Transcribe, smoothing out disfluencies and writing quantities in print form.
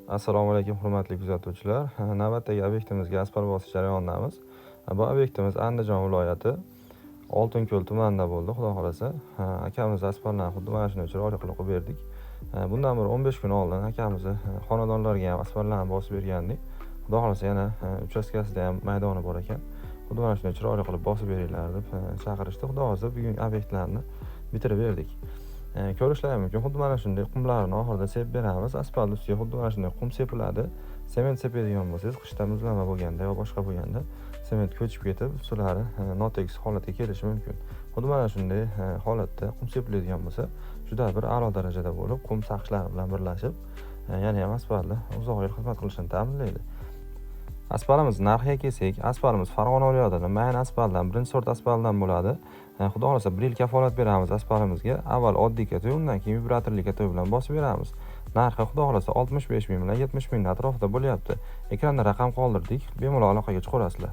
Assalomu alaykum, hurmatli kuzatuvchilar. Navbatdagi obyektimizga asfalt bosish jarayonidamiz. Bu obyektimiz Andijon viloyati Oltinko'l tumanida bo'ldi, xudo xohlasa. Akamiz asfaltlarni xuddi mana shunday chiroyli qilib qo'yib berdik. Bundan bir 15 kun oldin akamizni xonadonlariga ham asfaltlarni bosib bergandik. Xudo xohlasa, yana uchastkasida ham maydoni bor ekan. Xuddi mana shunday chiroyli qilib bosib beringlar deb chaqirishdi. Xudo xohlasa, bugun obyektlarni bitirib berdik. Ko'rishlari mumkin, xuddi mana shunday qumlarni oxirida sepib beramiz. Asfalt ustiga xuddi mana shunday qum sepiladi. Sement sepadigan bo'lsangiz, qishda muzlama bo'lganda yo boshqa bo'lganda sement ko'chib ketib, ustilari notekis holatga kelishi mumkin. Xuddi mana shunday holatda qum sepiladigan bo'lsa, juda bir a'lo darajada bo'lib, qum saqichlari bilan birlashib, yana ham asfaltni uzoq yil xizmat qilishini ta'minlaydi. Asfaltimiz narxiga kelsak, asfaltimiz Farg'ona viloyatida mayin asfaltdan, birinchi sort asfaltdan bo'ladi. Xudo xohlasa, 1 yil kafolat beramiz asfaltimizga. Avval oddiy катой, undan keyin vibratorli катой bilan bosib beramiz. Narxi, xudo xohlasa, 65 ming bilan 70 ming atrofida bo'lyapti. Ekranda raqam qoldirdik, bemalol aloqaga chiqaverasizlar.